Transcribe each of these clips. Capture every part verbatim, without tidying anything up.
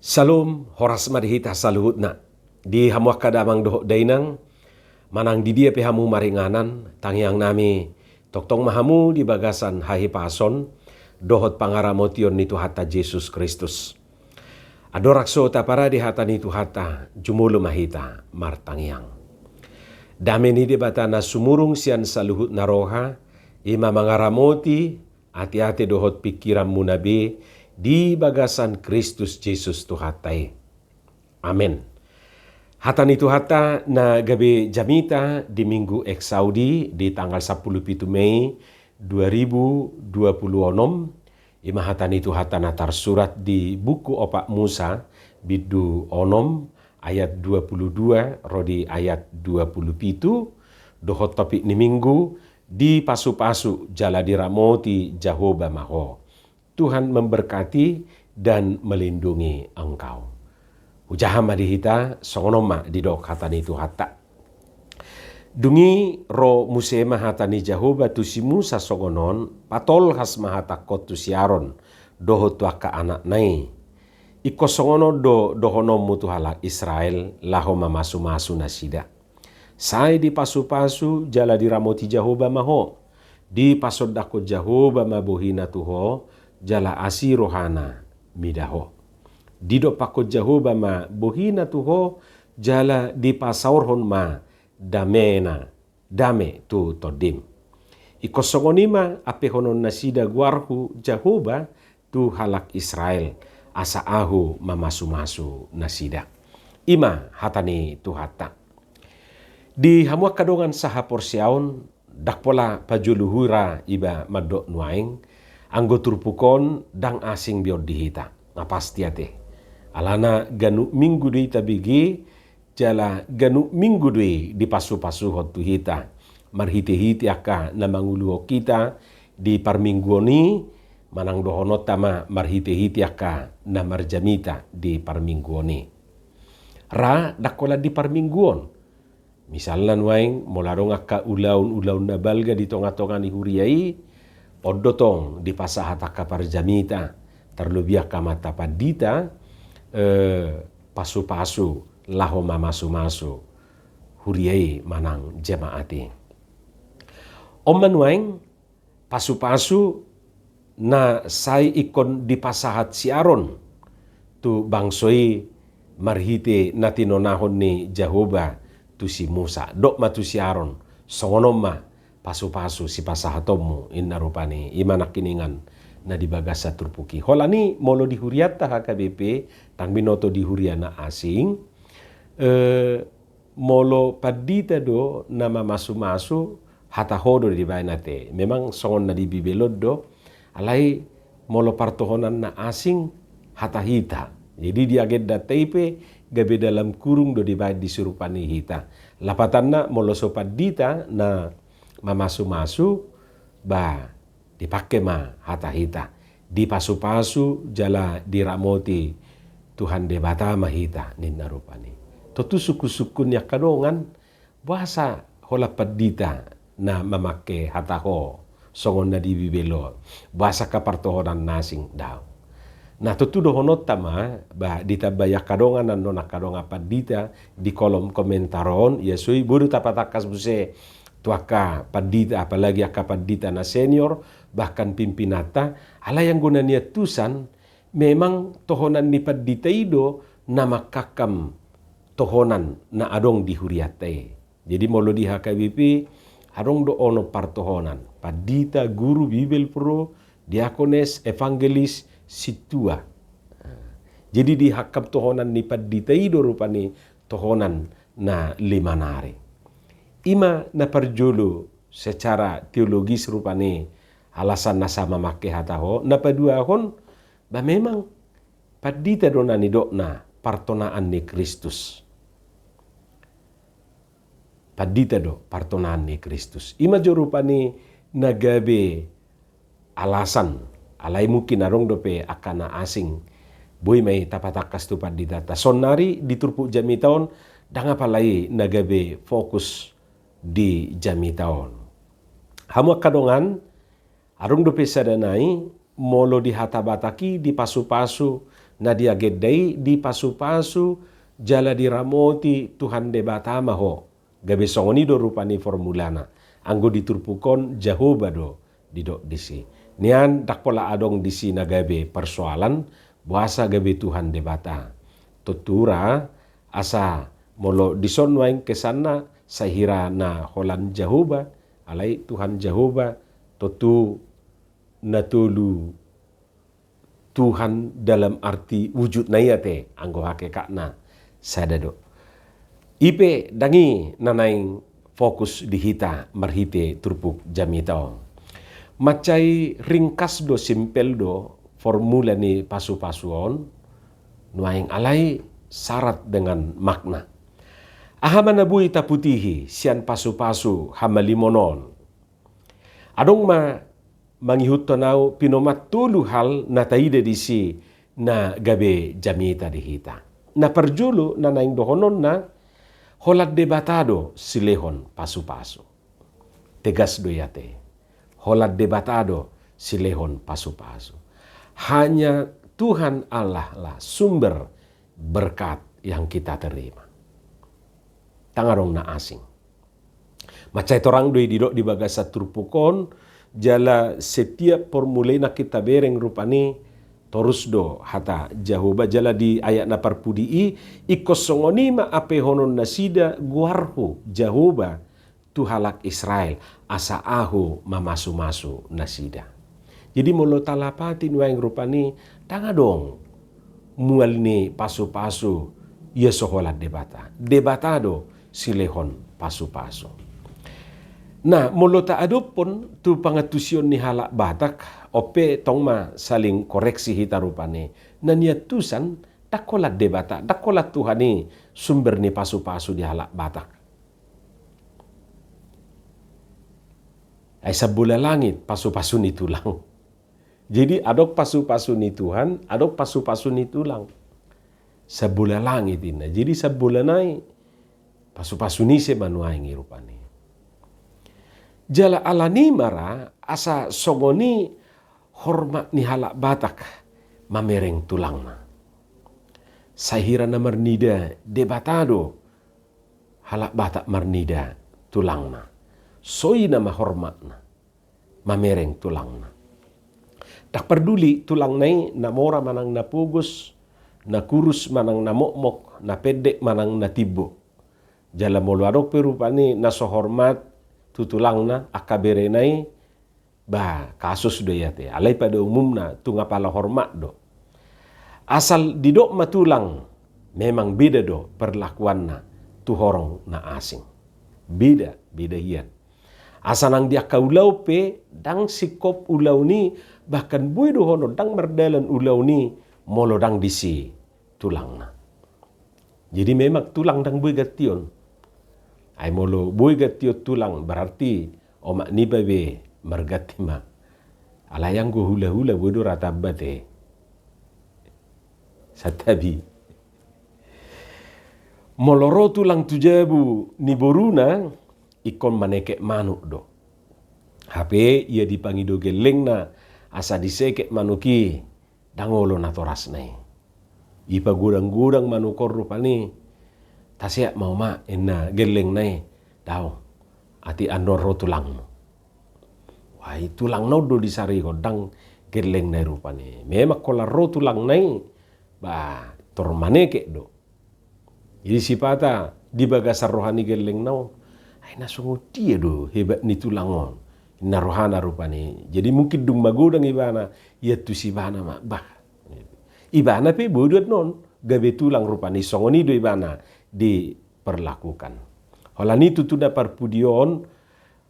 Salom, horas ma di hita saluhutna. Di hamu angka damang dohot dainang, manang di dia pe hamu maringanan, tangiang nami, tongtong ma hamu di bagasan hahipason dohot pangaramotion ni Tuhanta Jesus Kristus. Andorang so tapara di hata ni Tuhanta, jumolo ma hita martangiang. Dame ni Debata na sumurung sian saluhut na roha, i ma mangaramoti ateate dohot pingkiranmuna be di bagasan Kristus Jesus Tuhanta i. Amen. Hata ni Tuhanta na gabe jamita di Minggu Exaudi di tanggal sampulu pitu Mei dua ribu dua pulu onom, i ma hata ni Tuhanta na tarsurat di buku Opat Musa, bindu onom, ayat dua pulu dua ro di ayat dua pulu pitu, dohot topik ni Minggu, dipasupasu jala diramoti Jahowa ma ho. Tuhan memberkati dan melindungi engkau. Hujaha ma di hita, songon on ma didok hata ni Tuhanta. Dung i ro muse ma hata ni Jahowa tu si Musa songon on, patolhas ma hatangkon tu si Aron, dohot tu angka anakna i. Ingkon songon on do dohononmu tu halak Israel, laho mamasumasu nasida. Sai dipasupasu jala diramoti Jahowa ma ho. Dipasondangkon Jahowa ma bohina tu ho, jala asi rohana mida ho. Didompakkon Jahowa ma bohina tu ho, jala dipasaorhon ma damena, dame tu tondim. Ingkon songon i ma ampehonon nasida goarhu Jahowa tu halak Israel, asa ahu mamasumasu nasida. I ma hata ni Tuhanta. Di hamu angka dongan sahaporseaon, ndang pola pajolo hira iba mandok nuaeng, anggo turpuk on ndang asing be on di hita. Na pasti ate. Alana ganup Minggu do i tabege, jala ganup Minggu do i dipasupasuhon tu hita. Marhitehite angka na manguluhon hita di parmingguon i, manang dohononta ma marhitehite angka na marjamita di parmingguon i. Ra ndang holan di parmingguon. Misalna nuaeng, molo adong angka ulaon-ulaon na balga di tongatonga ni huria i, on do tong dipasahat angka parjamita, tarlobi angka amanta pandita, eh, pasupasu laho mamasumasu huria i manang jemaat i. On ma nuaeng, pasupasu na sai ingkon dipasahat si Aron tu bangso i marhite na tinonahon ni Jahowa tu si Musa. Dok ma tu si Aron, songon on ma pasupasu sipasahatonmu, inna rupani, i ma nangkiningan na di bagasan turpuk i. Holan i molo di hurianta H K B P, ndang binoto di huria na asing, eh, molo pandita do na mamasumasu, hata ho do dibaen ate. Memang songon na di Bibel on do, alai molo partohonan na asing, hata hita. Jadi di agendanta i pe gabe dalam kurung do dibaen di surupan i hita. Lapatanna molo so pandita na mamasumasu, ba, dipangke ma hata hita. Dipasupasu jala diramoti Tuhan Debata ma hita, ninna rupani. Tontu sungkunsungkun ni angka dongan, boasa holan pandita na mamangke hata ho, songon na di Bibel on, boasa angka partohonan na asing, daong. Na tontu dohononta ma, ba, ditambai angka dongan, annon angka dongan pandita di kolom komentar on, ia so i boi do tapatangkas muse tu angka pandita, apalagi angka pandita na senior, bahkan pimpinanta, alai anggo na niantusan, memang tohonan ni pandita i do na mangkangkam tohonan na adong di hurianta i. Jadi molo di H K B P, adong do onom partohonan. Pandita, guru, Bibel pro, diakones, evangelis, sintua. Jadi dihangkam tohonan ni pandita i do rupani tohonan na lima nari. I ma na parjolo secara teologis rupani alasan na sai mamangke hata ho, na paduahon, ba memang pandita do na nidokna partonaan ni Kristus. Pandita do partonaan ni Kristus. I ma jo rupani na gabe alasan, alai mungkin adong dope angka na asing, boi ma i tapatangkas tu panditanta. Saonnari di turpuk jamita on, ndang apala i na gabe fokus di jamita on. Hamu angka dongan, adong dope sada nai, molo di hata Batak i dipasupasu na di agenda i dipasupasu jala diramoti Tuhan Debata ma ho. Gabe songon i do rupani formulana. Anggo di turpuk on Jahowa do didok disi. Nian ndang pola adong disi na gabe persoalan, boasa gabe Tuhan Debata. Tontu ra, asa molo dison nuaeng kesanna, sai hira na holan Jahowa, alai Tuhan Jahowa, tontu na tolu Tuhan dalam arti wujudna i ate, anggo hakekatna sada do. I pe ndang i na naeng fokus di hita marhite turpuk jamita on. Mansai ringkas do, simpel do formula ni pasupasu on, nuaeng alai syarat dengan makna. Aha ma na boi taputihi sian pasupasu hamalimon on? Adong ma mangihuthon ahu pinomat tolu hal na taida disi na gabe jamita di hita. Na parjolo na naeng dohononna, holan Debata do silehon pasupasu. Tegas do i ate. Holan Debata do silehon pasupasu. Hanya Tuhan Allah lah sumber berkat yang kita terima. Ndang adong na asing. Mansai torang do i didok di bagasan turpuk on, jala setiap formula i nangkin tabereng rupani, torus do hata Jahowa, jala di ayat na parpudi i, ingkon songon i ma ampehonon nasida goarhu Jahowa tu halak Israel, asa ahu mamasumasu nasida. Jadi molo talapati nuaeng rupani, ndang adong mual ni pasupasu ia so holan Debata. Debata do silehon pasupasu. Nah, molo taadophon tu pangantusion ni halak Batak, on pe tong ma saling koreksi hita rupani. Na niantusan, ndang holan Debata, ndang holan Tuhan i sumber ni pasupasu di halak Batak. Ai sambola langit pasupasu ni tulang. Jadi adong pasupasu ni Tuhan, adong pasupasu ni tulang. Sambola langit inna. Jadi sambola nai pasupasu ni ise ma nuaeng i rupani. Jala alani i ma ra asa songon i hormat ni halak Batak mamereng tulangna. Sai hira na marnida Debata do halak Batak marnida tulangna. Songon i nama hormatna mamereng tulangna. Ndang parduli tulangna i na mora manang na pogos, na kurus manang na mokmok, na pendek manang na timbo. Jala molo adong pe rupani na so hormat tu tulangna angka berena i, bah, kasus do i ate. Alai pada umumna tung apala hormat do. Asal didok ma tulang, memang beda do perlakuanna tu horong na asing. Beda, beda hian. Asa nang di angka ulaon pe, ndang singkop ulaon i, bahkan boi dohonon ndang mardalan ulaon i molo ndang disi tulangna. Jadi memang tulang ndang boi gantion. Ai molo boi gantion tulang, berarti omak niba be marganti ma. Alai anggo hulahula boi do ra tamba te. Santabi. Molo ro tulang tu jabu ni boruna, ingkon manekek manuk do. Hape ia dipangido gellengna asa disekek manuk i, ndang olo natorasna i. Ipagodang-godang manuk on rupani, taseat ma omak, inna gellengna i, dao, atik annon ro tulangmu. Wah, i tulangna on do disarihon, ndang gellengna i rupani. Memang holan ro tulangna i, bah, tor manekek do. Jadi sipata di bagasan roha ni gellengna on, ai na songon dia do hebat ni tulang on, inna rohana rupani. Jadi mungkin dung magodang ibana, iantusi ibana ma, bah. Ibana pe boi do annon gabe tulang rupani, songon i do ibana diperlakukan. Holan i tutu na parpudi on,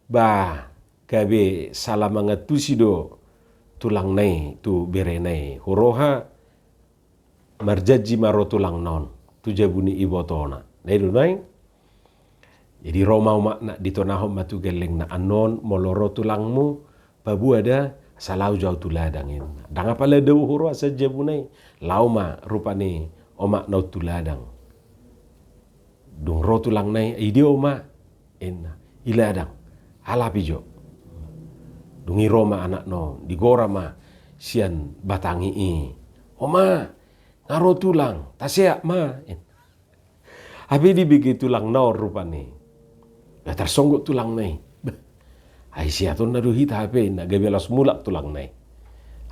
bah, gabe sala mangantusi do tulangna i tu berena i. Huroha marjanji ma ro tulangna on tu jabu ni ibotona. Na i do nuaeng. Jadi ro ma omakna, ditonahon ma tu gellengna, annon molo ro tulangmu, paboa da, asa laho jo ahu tu ladang, inna. Ndang apala dao huroha sian jabuna i, laho ma rupani omakna on tu ladang. Dung ro tulangna i, i dia omak, inna, i ladang, alapi jo. Dung i ro ma anakna on, digora ma sian batang i i. Omak, Nga ro tulang, taseat ma. Hape dibege tulangna on rupani, bah, tarsonggot tulangna i. Bah, ai seatonna do hita hape, na gabe laos mulak tulangna i.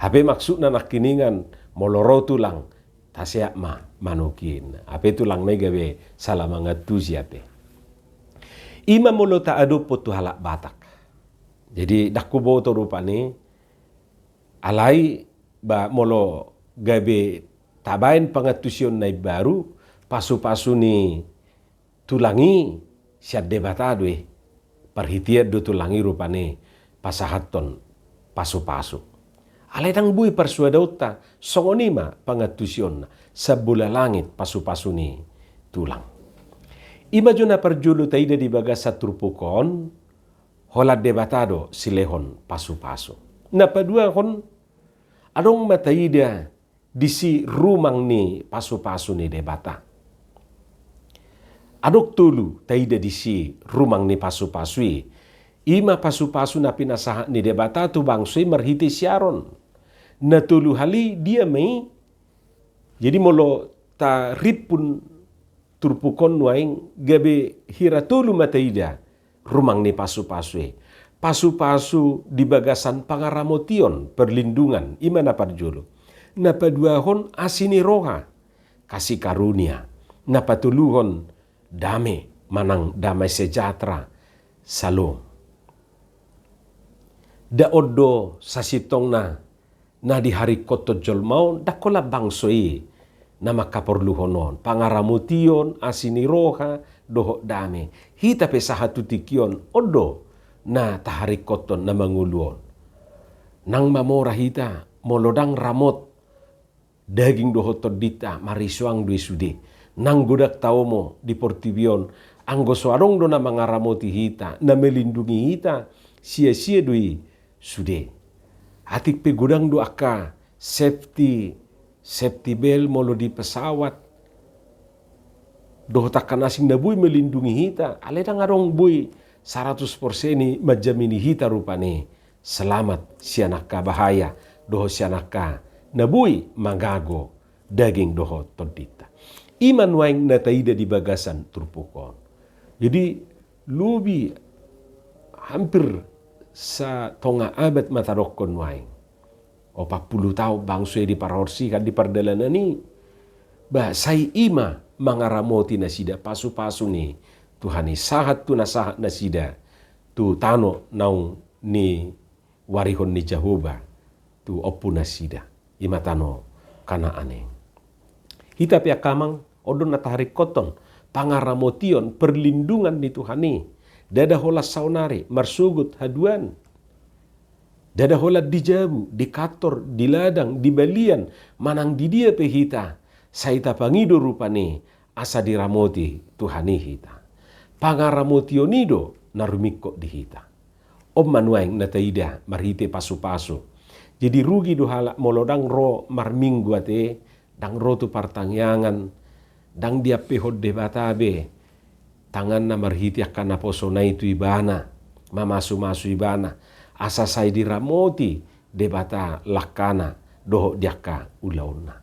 Hape maksudna nangkiningan, molo ro tulang, taseat ma manuk i. Hape tulangna i gabe sala mangantusi hape. I ma molo taadophon tu halak Batak. Jadi ndang huboto rupani, alai ba molo gabe tabaen pangantusion na imbaru, pasupasu ni tulang i sian Debata do i. Parhitean do tulang i rupani pasahathon pasupasu. Alai ndang boi parsuadaonta, songon i ma pangantusionna, sambola langit pasupasu ni tulang. I ma jo na parjolo taida di bagasan turpuk on, holan Debata do silehon pasupasu. Na paduahon, adong ma taida disi rumang ni pasupasu ni Debata. Adong tolu taida disi rumang ni pasupasu i. I ma pasupasu na pinasahat ni Debata tu bangso i marhite si Aron. Na tolu hali dia ma i? Jadi molo tarimpun turpuk on nuaeng, gabe hira tolu ma taida rumang ni pasupasu i. Pasupasu di bagasan pangaramotion, perlindungan, i ma na parjolo. Na paduahon asi ni roha, kasih karunia. Na patoluhon dame, manang damai sejahtera, salom. Nda on do sasintongna na diharingkothon jolma on, ndang holan bangso i na mangkaporluhon on, pangaramotion, asi ni roha, dohot dame. Hita pe sahat tu tingki on, on do na taharingkothon na mangolu on. Nang mamora hita molo ndang ramot daging dohot tondinta, marisoang do i sude. Nang godang taomo di portibi on, anggo so adong do na mangaramoti hita, na melindungi hita, sia-sia do i sude. Atik pe godang do angka safety, safety belt molo di pesawat dohot angka na asing na boi melindungi hita, alai ndang adong boi saratus persen i manjamini hita rupani selamat sian angka bahaya dohot sian angka na boi mangago daging dohot tondinta. I ma nuaeng na taida di bagasan turpuk on. Jadi lobi hampir satonga abad ma tadokkon nuaeng. Opat pulu taon bangso i diparhorsihan di pardalanan i. Ba sai i ma mangaramoti nasida pasupasu ni Tuhan i, sahat tu na sahat nasida tu tano naung niuarihon ni Jahowa tu ompu nasida, i ma tano Kanaan i. Hita pe angka amang, on do na taharingkothon pangaramotion, perlindungan ni Tuhan i. Ndada holan saonari marsogot haduan. Ndada holan di jabu, di kantor, di ladang, di balian, manang di dia pe hita, sai tapangido rupani asa diramoti Tuhan i hita. Pangaramotion i do na rumingkot di hita. On ma nuaeng na taida marhite pasupasu. Jadi rugi do halak molo ndang ro marminggu ate, ndang ro tu partangiangan, ndang diampehon Debata be tanganna marhite angka naposona i tu ibana, mamasumasu ibana, asa sai diramoti Debata langkana dohot di angka ulaonna.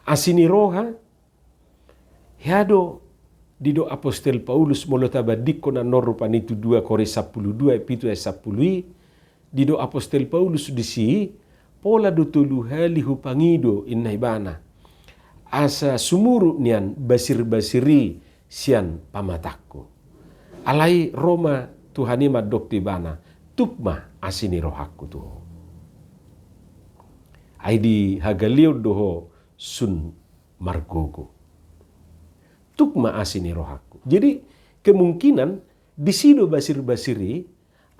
Asi ni roha, hea do didok apostel Paulus molo tabandingkon annon rupani tu dua Korintus sampulu dua, pitu ayat sampulu i, didok apostel Paulus disi, pola do tolu hali hupangido, inna ibana, asa sumurut nian basirbasir i sian pamatangku. Alai ro ma Tuhan i mandok tu ibana, tuk ma asi ni rohangku tu ho. Ai dihagaleon do ho sun margogo. Tuk ma asi ni rohangku. Jadi kemungkinan disi do basirbasir i,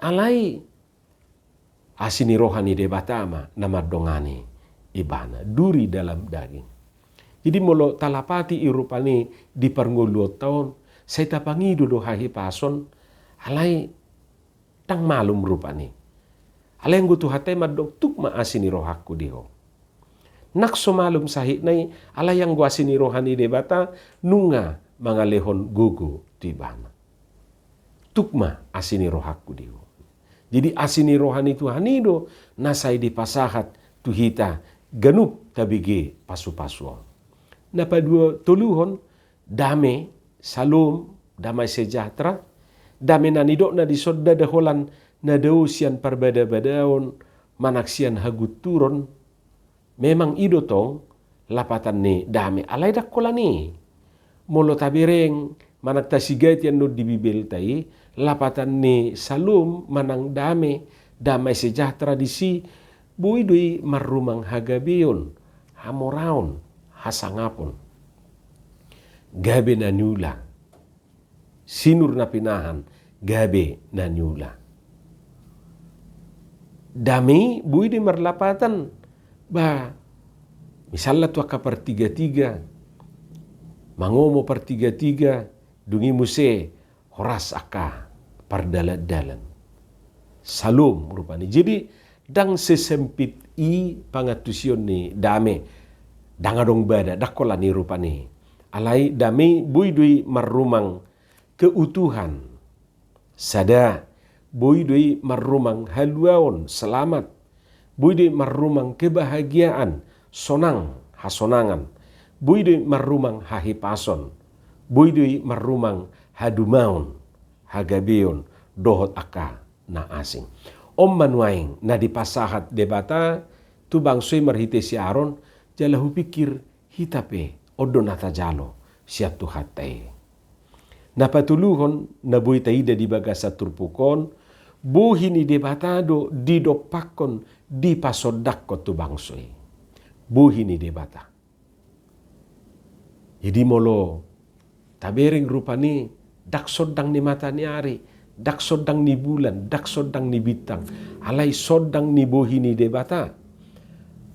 alai asi ni roha ni Debata ma na mandongani ibana, duri dalam daging. Jadi molo talapati i rupani di parngoluonta on, sai tapangido do hahipason, alai ndang malum rupani. Alai anggo Tuhanta i mandok, tuk ma asi ni rohangku di ho. Nang so malum sahitna i, alai anggo asi ni roha ni Debata nunga mangalehon gogo tu ibana. Tuk ma asi ni rohangku di ho. Jadi asi ni roha ni Tuhan i do na sai dipasahat tu hita ganup tabege pasu-pasu on. Na paduatoluhon, dame, salom, damai sejahtera, dame na nidokna dison ndada holan na dao sian parbada-badaon manang sian hagunturon. Memang i do tong lapatan ni dame, alai ndang holan i. Molo tabereng manang tasigati annon di Bibelta i, lapatan ni salom manang dame, damai sejahtera disi, boi do i marrumang hagabeon, hamoraon, hasangapon. Gabe na niula, sinur na pinahan, gabe na niula. Dame i boi do i marlapatan, ba, misalna tu angka partiga-tiga, mangomo partiga-tiga, dung i muse horas angka pardalan-dalan. Salom rupani. Jadi, ndang sesempit i pangantusion ni dame, ndang adong bada, ndang holan i rupani. Alai dame i boi do i marrumang keutuhan, sada, boi do i marrumang haluaon, selamat, boi do i marrumang kebahagiaan, sonang, hasonangan, boi do i marrumang hahipason, boi do i marrumang hadumaon, hagabeon, dohot angka na asing. On ma nuaeng na dipasahat Debata tu bangso i marhite si Aron, jala hupikir hita pe on do na tajalo sian Tuhanta i. Na patoluhon na boi taida di bagasan turpuk on, bohi ni Debata do didompakkon, dipasondangkon tu bangso i. Bohi ni Debata. Jadi molo tabereng rupani, ndang sondang ni mata ni ari, ndang sondang ni bulan, ndang sondang ni bintang, alai sondang ni bohi ni Debata.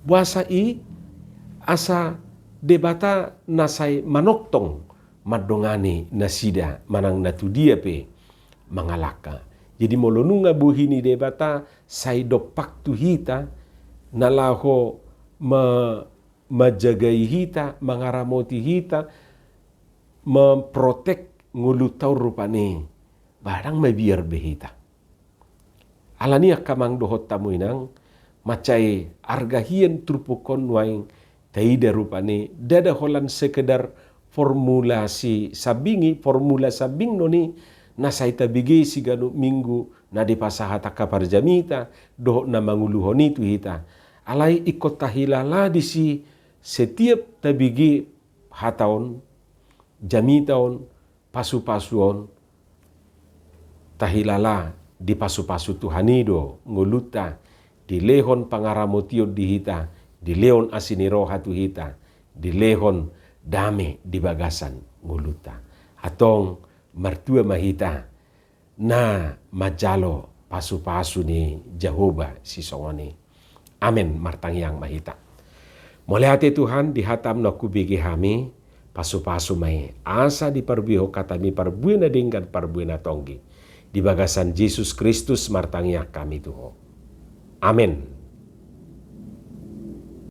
Boasa i? Asa Debata na sai manongtong mandongani nasida manang na tudia pe mangalangka. Jadi molo nunga bohi ni Debata sai dompak tu hita, na laho ma-, manjagai hita, mangaramoti hita, memprotek ngolunta on rupani, ba ndang mabiar be hita. Alani i angka amang dohot hamu inang, mansai arga hian turpuk on nuaeng taida rupani, ndada holan sekedar formula sisambingi, formula sambing do i na sai tabege siganup minggu na dipasahat angka parjamita dohot na manguluhon i tu hita. Alai ingkon tahilala disi, setiap tabege hata on, jamita on, pasu-pasu on, tahilala dipasupasu Tuhan i do ngolunta, dilehon pangaramotion di hita, dilehon asi ni roha tu hita, dilehon dame di bagasan ngolunta. Antong martua ma hita na manjalo pasu-pasu ni Jahowa sisongon i. Amen. Martangiang ma hita. Mauliate Tuhan di hataM na hubege hami, pasu-pasu ma i asa diparbuehon hataMi parbue na denggan, parbue na tonggi. Di bagasan Jesus Kristus martangiang hami tu Ho. Amen.